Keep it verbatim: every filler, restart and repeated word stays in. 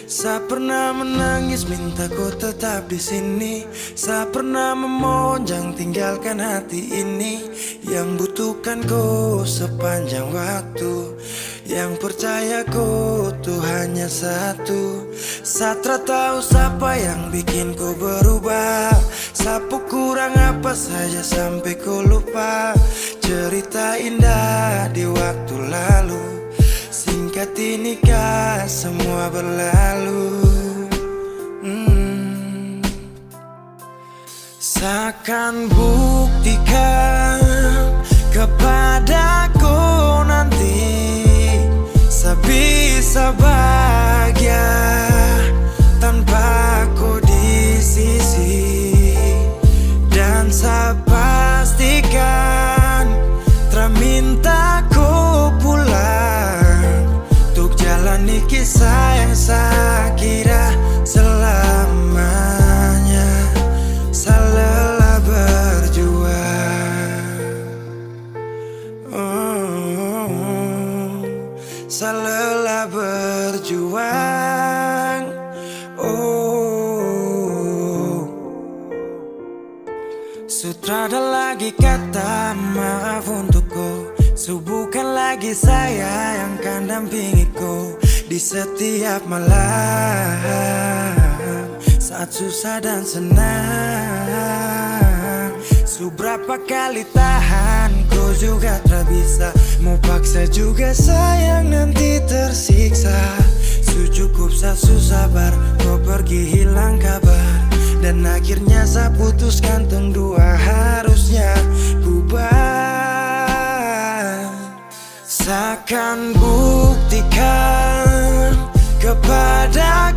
Sa pernah menangis minta ko tetap di sini. Sa pernah memohon jang tinggalkan hati ini yang butuhkan ko sepanjang waktu. Yang percaya ko tu hanya satu. Sa tra tau sapa yang bikin ko berubah. Sa pu kurang apa saja sampe ko lupa cerita indah di waktu lalu. Singkat ini ka semua berlalu. Hmm. Sa akan buktikan kepada ko nanti, sa bisa bahagia tanpa ko di sisi. Dan sa pastikan tra minta ko pulang. Untuk jalani kisah yang sa kira selamanya sa lelah berjuang. Oh, sa lelah berjuang. Oh. Su trada lagi kata maaf untuk ko. Su bukan lagi saya yang kan dampingi ko di setiap malam, saat susah dan senang. Su brapa kali tahan, ko juga tra bisa. Mo paksa juga sayang, nanti tersiksa. Su cukup sa su sabar, ko pergi hilang kabar. Dan akhirnya sa putuskan tong dua harusnya bubar. Sa akan buktikan kepada